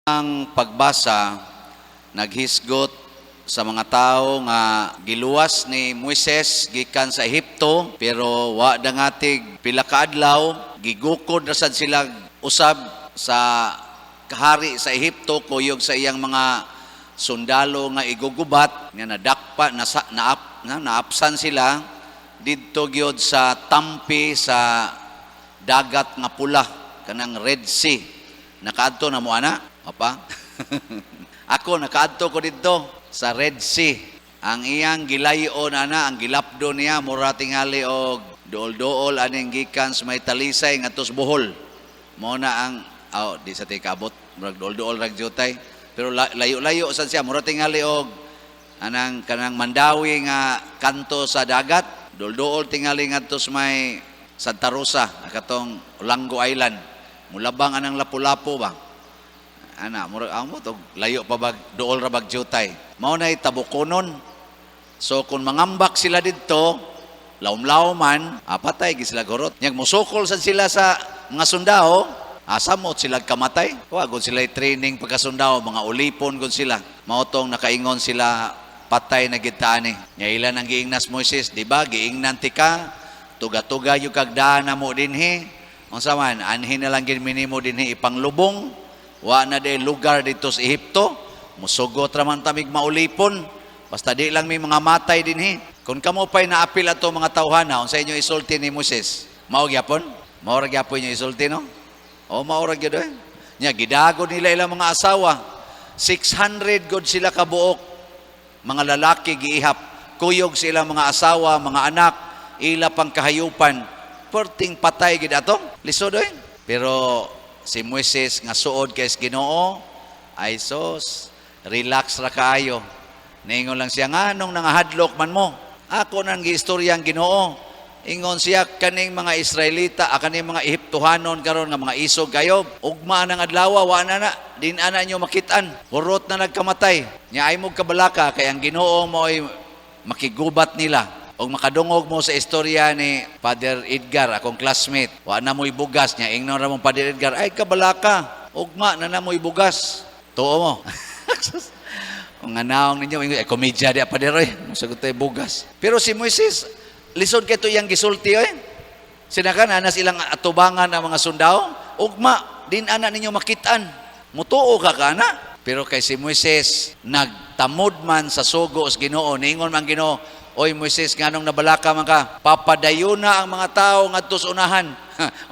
Ang pagbasa naghisgot sa mga tao nga giluwas ni Moises gikan sa Ehipto, pero wa dangatig pila ka adlaw, gigukod ra sad sila usab sa kahari sa Ehipto kuyog sa iyang mga sundalo nga igugubat nga nadakpa nasa, naap, na, naapsan sila didto gyud sa tampi sa Dagat nga Pula, kanang Red Sea. Nakaadto na mo ana? Apa? Ako, nakaadto ko didto sa Red Sea. Ang iyang gilayon ana, ang gilapdo niya, mura tingali og duol-duol aning gikan sa may Talisay ngadto sa Bohol. Mao na ang, oh, di sa ti kabot, murag duol-duol rag jutay. Pero layo-layo sad siya, mura tingali og anang kanang Mandawi nga kanto sa dagat, duol-duol tingali ngadto sa may Santa Rosa, katong Olango Island. Mulabang anang Lapu-Lapu ba? Ana, murag ang mo to layo pa bag duol ra bag jutay. Mao nay tabukonon. So kung mangambak sila didto, lawom-lawom man, patay gi sila gurot. Nyag mosukol sad sila sa mga sundao, samot sila kamatay. Wa gud sila training pagkasundao, mga ulipon gud sila. Mao tong nakaingon sila, "Patay na gid ta ani." Nya ilan ang giingnas Moises, di ba? Giingnan tika, tuga-tuga yung kag daan na mo dinhi. Unsa man, anhin na lang gid minimo dinhi ipanglubong. Wa na day lugar dito sa Ehipto. Musugot ra man tamig maulipon. Basta di lang may mga matay dinhi. Kung kamo pa'y naapil ato mga tawhana, unsa inyo isulti ni Moises? Mao gyapon? Mao ra gyapon inyo isulti, no? O mao ra gyud eh. Nya gidago nila ilang mga asawa. 600 gud sila kabuok. Mga lalaki giihap. Kuyog sila mga asawa, mga anak, ila pang kahayupan. Perting patay gid ato. Lisod eh. Pero si Moises nga suod kay Ginoo, ay sos, relax ra kaayo. Ningon lang siya, "Nganong nangahadlok man mo? Ako nang giistorya ang Ginoo." Ingon siya, "Kaning mga Israelita, kaning mga Ehiptohanon karon nga mga isog kayo, ugma nang adlaw, wa na na, din ana nyo makitaan, hurot na nagkamatay. Nya ay mo kabalaka kay ang Ginoo mo ay makigubat nila." Og makadungog mo sa istorya ni Father Edgar, akong classmate. Wa na mo'y bugas niya. Ingnon ra mong Father Edgar, "Ay kabalaka, ugma na na mo'y bugas." Tuo mo. Ang naong ninyo, ingon, "Ay, komedya di pa oy. Musagot tayo bugas." Pero si Moises, lisod kay to iyang gisulti oy. Sinakan, anas ilang atubangan ang mga sundao, "Ugma, din ana ninyo makitaan. Mutuo ka kana." Pero kay si Moises, nagtamod man sa sugo sa Ginoo. Ningon man Ginoo, "Oy Moises, nganong nabalaka man ka? Papadayon na ang mga tao ngadto sa unahan."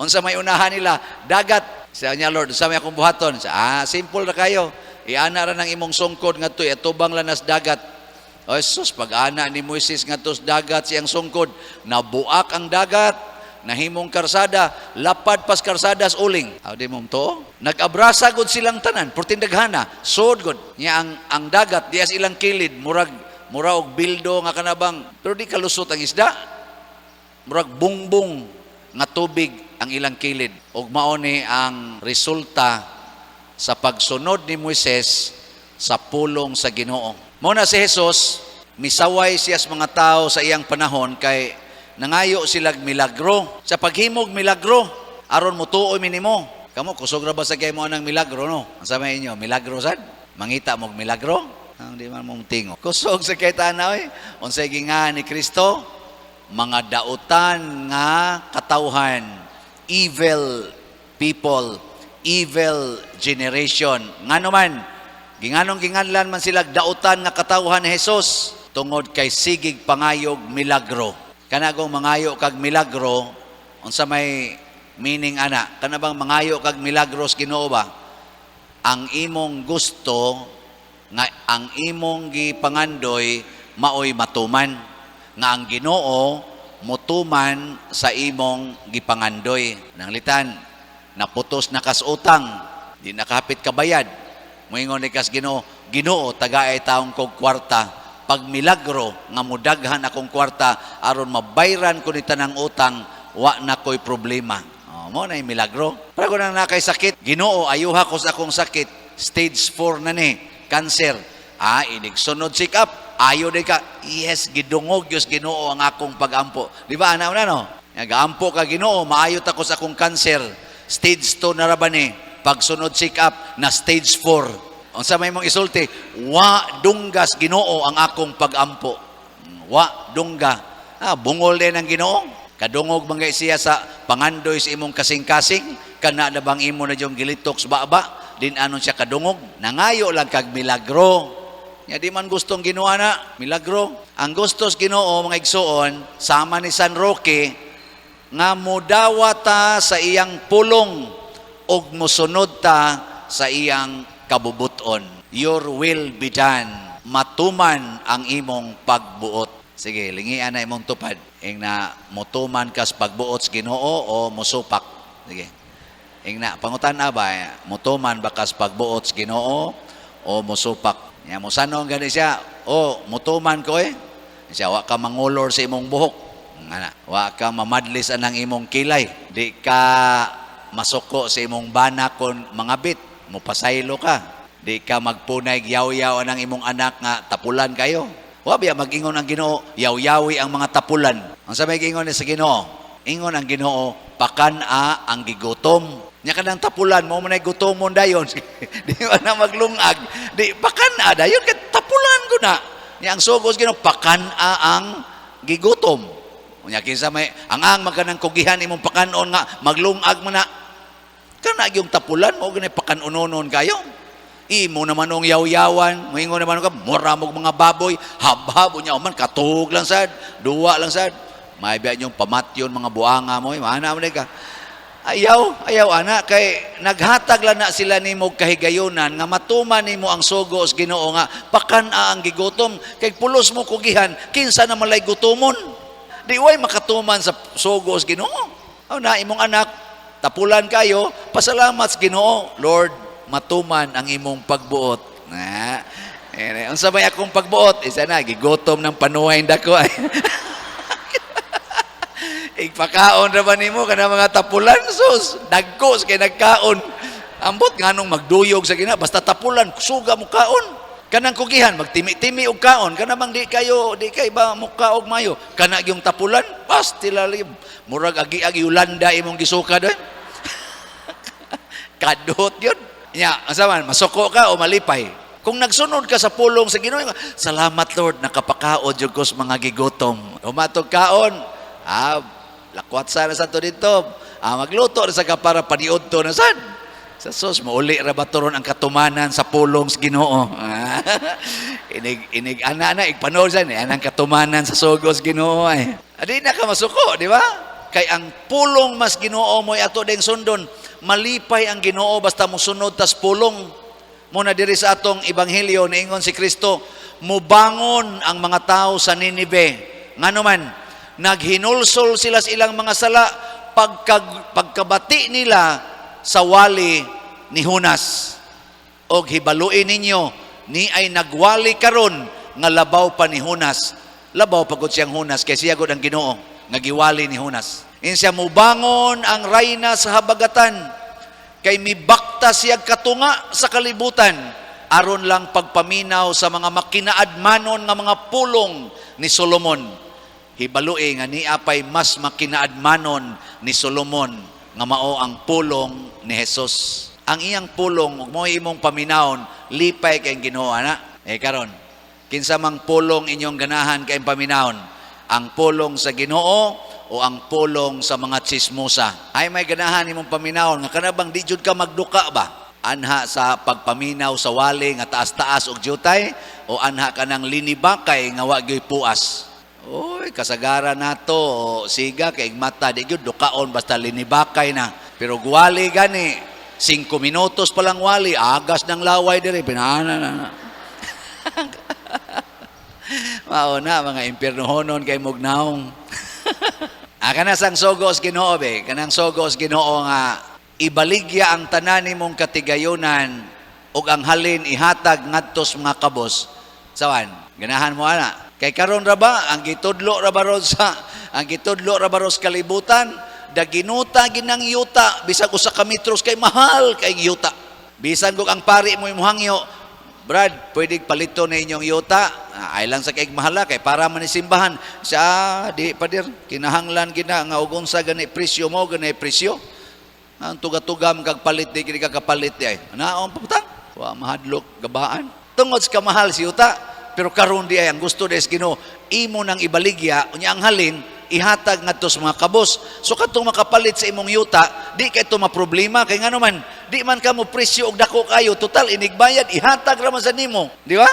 Unsa may unahan nila? Dagat. Siya niya, "Lord, unsa may akong buhaton?" Siya, "Simple ra kayo. Iana ra ng imong sungkod ngadto, iatubang lanas dagat." Oy sus, pag-ana ni Moises ngadto sa dagat siyang sungkod, nabuak ang dagat, nahimong karsada, lapad pas karsadas uling. Aw di mo to? Nag-abrasa gud silang tanan, perting daghana, sod gud. Nya ang dagat dias ilang kilid, murag mura og bildo nga kanabang, pero di kalusot ang isda. Murag bungbong nga tubig ang ilang kilid. Og mao ni ang resulta sa pagsunod ni Moises sa pulong sa Ginoo. Mao na si Jesus, misaway siya sa mga tao sa iyang panahon kay nangayo silag milagro. Sa paghimog milagro, aron mutuo minimo. Kamo, kusog ra ba sa kay mo anang milagro, no? Ang sa inyo, milagro sad? Mangita mo milagro? Ang di man mong tingo. Kusog sa kay tanaw eh. Unsay gingan ni Kristo? Mga dautan nga katawhan, evil people, evil generation. Ngano man, ginganong ginganlan man sila dautan nga katawhan ni Jesus? Tungod kay sigig pangayog milagro. Kanagong mangayo kag milagro, unsa may meaning ana? Kana bang mangayo kag milagros Ginoo ba? Ang imong gusto nga ang imong gipangandoy maoy matuman, nga ang Ginoo mutuman sa imong gipangandoy. Nanglitan, naputos na kas utang, di nakahapit kabayad. Moingon ni kas Ginoo, "Ginoo, tagaay taong kog kwarta. Pag milagro nga mudaghan akong kwarta aron mabayran ko ni tanang utang, wa na ko'y problema." Oh, mo na yung milagro. Para ko nang nakay sakit, "Ginoo, ayuha ko sa akong sakit. Stage 4 na ni, cancer." Inig sunod check up. Ayo di ka. Yes, gidungog Diyos Ginoo ang akong pagampo. Di ba, ana na no? Nagaampo ka, "Ginoo, maayo ta ko sa akong cancer. Stage 2 na ra ba ni?" Pagsunod check up na stage 4. Unsa may imong isulti? Wa dunggas Ginoo ang akong pagampo. Wa dungga. Ah, bungol din ang Ginoo. Kadungog man siya sa pangandoy sa imong kasing-kasing, kana na bang imo na yung gilitok sa baba, din anon siya kadungog. Nangayo lang kag milagro. Nya di man gustong Ginoo na milagro. Ang gusto sa Ginoo, mga igsuon, sama ni San Roque nga mudawat ta sa iyang pulong ug mosunod ta sa iyang kabubuton. Your will be done. Matuman ang imong pagbuot. Sige, lingian na imong tupad. Ing na motuman kas pagbuot sa Ginoo o mosupak. Sige. Ing na pangutan ba, motuman ba kas pagbuot sa Ginoo o mosupak? Nya mosanong gani siya, o motuman ko eh. Siya wa ka mangulor sa imong buhok. Ngana, wa ka mamadlis anang imong kilay. Di ka masuko sa imong bana kon mangabit, mopasaylo ka. Di ka magpunay yaw-yaw anang imong anak nga tapulan kayo. Wa biya mag-ingon ang Ginoo, yaw-yawi ang mga tapulan. Ang sa may ingon ni sa Ginoo, ingon ang Ginoo, pakan-a ang gigutom. Nya kanang tapulan mo man ay gutomon dayon. Di ba na maglungag? Di pakan-a dayon kay tapulan ko na. Nya ang sugos Ginoo, pakan-a ang gigutom. Unya kinsa may ang magkanang kugihan imong pakanon nga maglungag man na. Kana yung tapulan mo gani pakanunonon kayo. Imo naman ong yaw-yawan, moingon naman ka, mura mo mga baboy, habhab unya man katug lang sad, duwa lang sad. May biya inyong pamatyon mga buanga mo, mana mo ka. Ayaw, ayaw ana kay naghatag lang na sila nimo kahigayunan nga matuman nimo ang sugo sa Ginoo nga pakan-a ang gigutom kay pulos mo kugihan kinsa na malay gutomon. Di way makatuman sa sugo sa Ginoo. Aw na imong anak tapulan kayo, pasalamat sa Ginoo, Lord, matuman ang imong pagbuot. Na. Eh, unsa may akong pagbuot? Isa na gigutom ng panuhay dako. Igpakaon ra ba nimo kana mga tapulan sus? Dagko sa kay nagkaon. Ambot nganong magduyog sa gina basta tapulan suga mo kaon. Kanang kugihan magtimi-timi og kaon kana bang di kayo di kay ba muka og mayo kana yung tapulan pastila murag agi-agi Yolanda imong gisuka doon. Kadot yun. Nya, asa man masuko ka o malipay? Kung nagsunod ka sa pulong sa Ginoo, salamat Lord, nakapakaon jud ko sa mga gigutom. Humatog kaon, ah, lakwat sana sa to dito. Ah, magluto ra sa ka para paniudto na sad. Sa sus, mauli ra ba turon ang katumanan sa pulong sa Ginoo. Inig inig ana na igpanood sa ni anang katumanan sa sugo sa Ginoo ay. Adi na ka masuko, di ba? Kay ang pulong mas Ginoo mo'y ato ding sundon. Malipay ang Ginoo basta mosunod tas pulong. Muna diri sa atong ebanghelyo niingon si Kristo, mubangon ang mga tao sa Ninive. Ngano man, naghinulsol sila sa ilang mga sala pagkabati nila sa wali ni Jonas. Og hibaluin ninyo, ni ay nagwali karon nga labaw pa ni Jonas. Labaw pa gud siyang Jonas kay siya gud ang Ginoo nga giwali ni Jonas. Insiya mubangon ang rayna sa habagatan kay mibakta siya katunga sa kalibutan aron lang pagpaminaw sa mga makinaadmanon nga mga pulong ni Solomon. Hibalui nga niya pa'y mas makinaadmanon ni Solomon nga mao ang pulong ni Jesus. Ang iyang pulong ug mo imong paminawon, lipay kay Ginoo ana. Eh karon, kinsa mang pulong inyong ganahan kay paminawon? Ang pulong sa Ginoo o ang pulong sa mga tsismosa? Ay may ganahan imong paminawon nga kana bang di jud ka magduka ba? Anha sa pagpaminaw sa wali nga taas-taas og jutay o anha kanang linibakay nga wa gyoy puas? Oy, kasagaran nato o siga kay mata di gyud dukaon basta linibakay na. Pero gwali gani 5 minutos pa lang wali, agas ng laway dire pinana na. Na. Mao na mga impiernohonon kay mugnaong. Ah, kana sang sugos Ginoo be, kanang sugos Ginoo nga ibaligya ang tanan nimong katigayunan ug ang halin ihatag ngadto sa mga kabos. Sawan, ganahan mo ana. Kay karon ra ba ang gitudlo ra ba ron sa ang gitudlo ra ba ron sa kalibutan, daginuta ginang yuta bisag usa ka metros kay mahal kay yuta. Bisan kung ang pari mo imuhangyo, Brad, pwede palito na inyong yuta. Ah, ay lang sa kay mahala kay para man ni simbahan. Siya di padir kinahanglan gina nga og unsa gani presyo mo gani presyo. Ang tuga-tuga man kag palit, di kini ka kapalit di ay. Naon pabutang? Wa mahadlok gabaan. Tungod sa kamahal si yuta, pero karon di ay ang gusto des Ginoo imo nang ibaligya, unya ang halin ihatag ngadto sa mga kabos. So katong makapalit sa imong yuta, di kay to maproblema kay ngano man di man ka mo presyo og dako kayo, total inigbayad ihatag ra man sa nimo, di ba?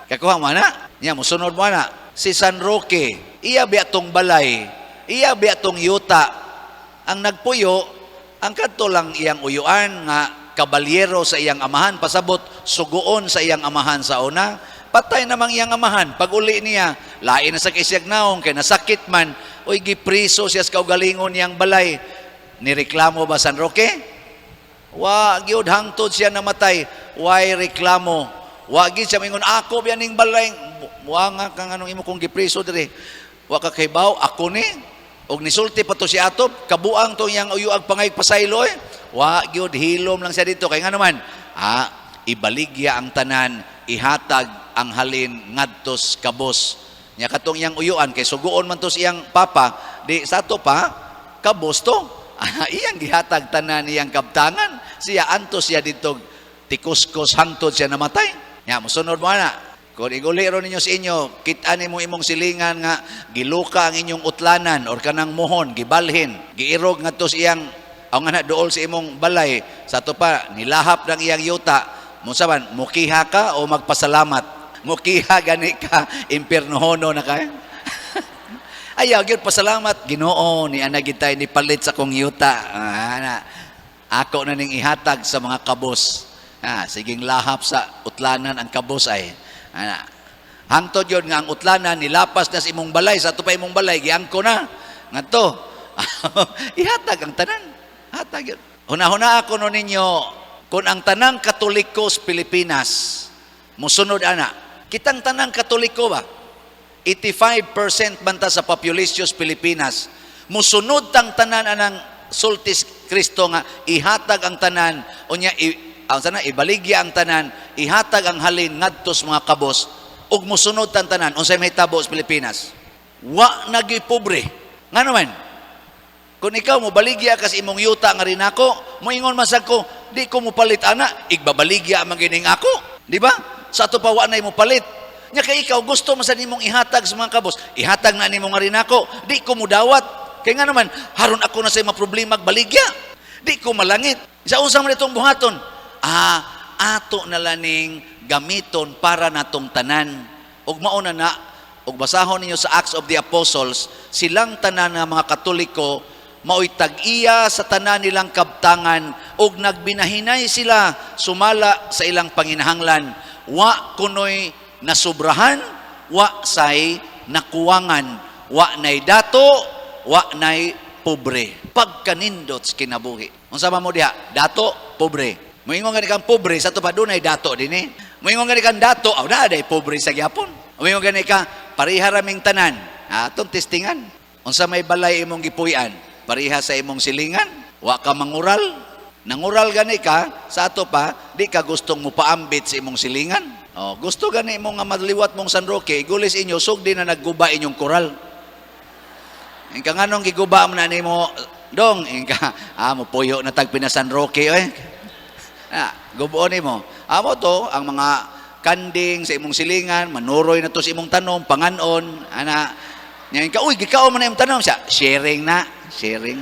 Kakuha mo na. Nya mosunod mo na. Si San Roque, iya biya tong balay, iya biya tong yuta. Ang nagpuyo, ang kadto lang iyang uyuan nga kabalyero sa iyang amahan, pasabot suguon sa iyang amahan sa una. Patay namang iyang amahan. Pag uli niya, lain na sa kisiyag naong, kay nasakit man, oy gipriso siya sa kaugalingon niyang balay. Nireklamo ba San Roque? Wa gyud, hangtod siya namatay. Why reklamo? Wa gyud siya mingon, "Ako biya ning balay." Wa nga kang anong imo kong gipriso diri. Wa ka kahibaw, ako ni. Og nisulti pa to si Atop, kabuang to iyang uyuag pangay pasaylo eh. Wa gyud, hilom lang siya dito kay ngano man, ibaligya ang tanan, ihatag ang halin ngadtos kabos. Nya katong iyang uyuan kay suguon man to sa iyang papa, di sa ato pa kabos to. Iyang gihatag tanan iyang kabtangan. Siya antos siya dito tikuskos hangtod siya namatay. Nya mosunod mo ana. Kung iguli ro ninyo sa inyo, kita nimo imong silingan nga giluka ang inyong utlanan or kanang mohon, gibalhin, giirog ngadto sa iyang ang anak dool sa imong balay, sa ato pa nilahap ng iyang yuta. Mo man, mukiha ka o magpasalamat? Mukiha gani ka, impiernohono na ka. Ayaw gyud pasalamat, "Ginoo, ni ana gid tay ni palit sa kong yuta. Ah, ana. Ako na ning ihatag sa mga kabos." Ah, siging lahap sa utlanan ang kabos ay. Ana. Hangtod yun nga ang utlanan nilapas na sa imong balay, sa ato pa imong balay giangko na. Ngadto. Ihatag ang tanan. Hatag yun. Huna-huna ako no ninyo, kung ang tanang Katoliko sa Pilipinas musunod ana, kitang tanang Katoliko ba? 85% banta sa population sa Pilipinas. Musunod tang tanan anang sultis Kristo nga ihatag ang tanan, unya ang sana ibaligya ang tanan, ihatag ang halin ngadto sa mga kabos ug musunod tang tanan, unsay mahitabo sa Pilipinas? Wa nagi pobre. Ngano man? Kung ikaw mo baligya ka sa imong yuta nga rinako, moingon man sad ko, "Di ko mopalit ana, igbabaligya man gining ako." Di ba? Sa ato pa wa na mo palit. Nya kay ikaw gusto man sa nimong ihatag sa mga kabos, ihatag na nimo nga rinako, di ko mudawat. Kay nga naman, haron ako na sa mga problema baligya. Di ko malangit. Sa unsa man itong buhaton? Ah, ato na laning gamiton para natong tanan. Ug mao na na, ug basahon ninyo sa Acts of the Apostles, silang tanan nga mga Katoliko mao'y tag-iya sa tanan nilang kabtangan ug nagbinahinay sila sumala sa ilang panginahanglan. Wa kunoy nasubrahan, wa say nakuwangan, wa nay dato, wa nay pobre. Pagkanindot sa kinabuhi. Unsa man mo diha? Dato, pobre. Moingon gani kang pobre, sa ato pa dunay dato dinhi. Moingon gani kang dato, aw naa day pobre sa gyapon. Moingon gani ka, pareha raming tanan. Ah, atong testingan. Unsa may balay imong gipuy-an? Pareha sa imong silingan? Wa ka mangural? Nangural gani ka, sa ato pa, di ka gustong mupaambit sa imong silingan. Oh, gusto gani mo nga maliwat mong San Roque, igulis inyo, sugdi na nagguba inyong koral. Ingka nganong giguba mo na nimo dong, ingka mo puyo na tag pina San Roque oy. Ah, gubuon nimo. Amo to ang mga kanding sa imong silingan, manuroy na to sa imong tanom, panganon, ana. Nya ka, "Uy, gikaon man na imong tanom." Siya, sharing na, sharing.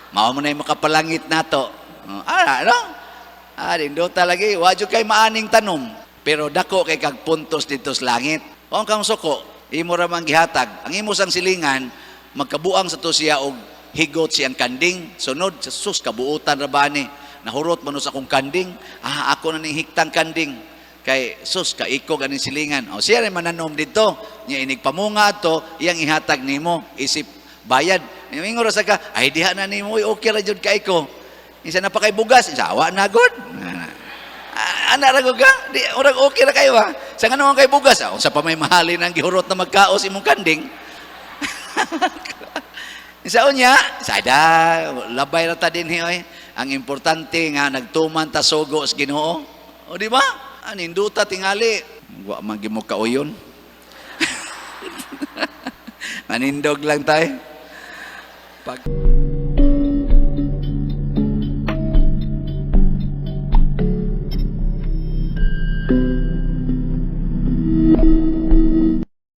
Mao mo na yung makapalangit nato. Oh, ana, no? Ah, nindota lagi, wa jud kay maaning tanom. Pero dako kay kag puntos dito sa langit. Kung kang suko, imo ra man gihatag. Ang imo sang silingan, magkabuang sa to siya og higot siyang kanding. Sunod, sa sus, kabuutan ra ba ni? Nahurot man sa akong kanding. Ah, ako na ning hiktang kanding. Kay sus, kaikog aning silingan. O siya rin mananom dito. Nya inig pamunga ato, iyang ihatag nimo isip bayad. Ingon ra sa ka, "Ay diha na nimo, uy, okay ra jud kay ko." Isa na pa kay bugas, isa awa na gud. Ah, ana ra gud ka? Di urag okay ra kayo ha. Sa ngano kay bugas, ah, unsa pa may mahalin ang gihurot na magkaos imong kanding. Sa unya, sada labay ra ta dinhi oy. Ang importante nga nagtuman ta sugo sa Ginoo. O di ba? Aninduta tingali. Wa man gimo kauyon. Manindog lang tayo. Pag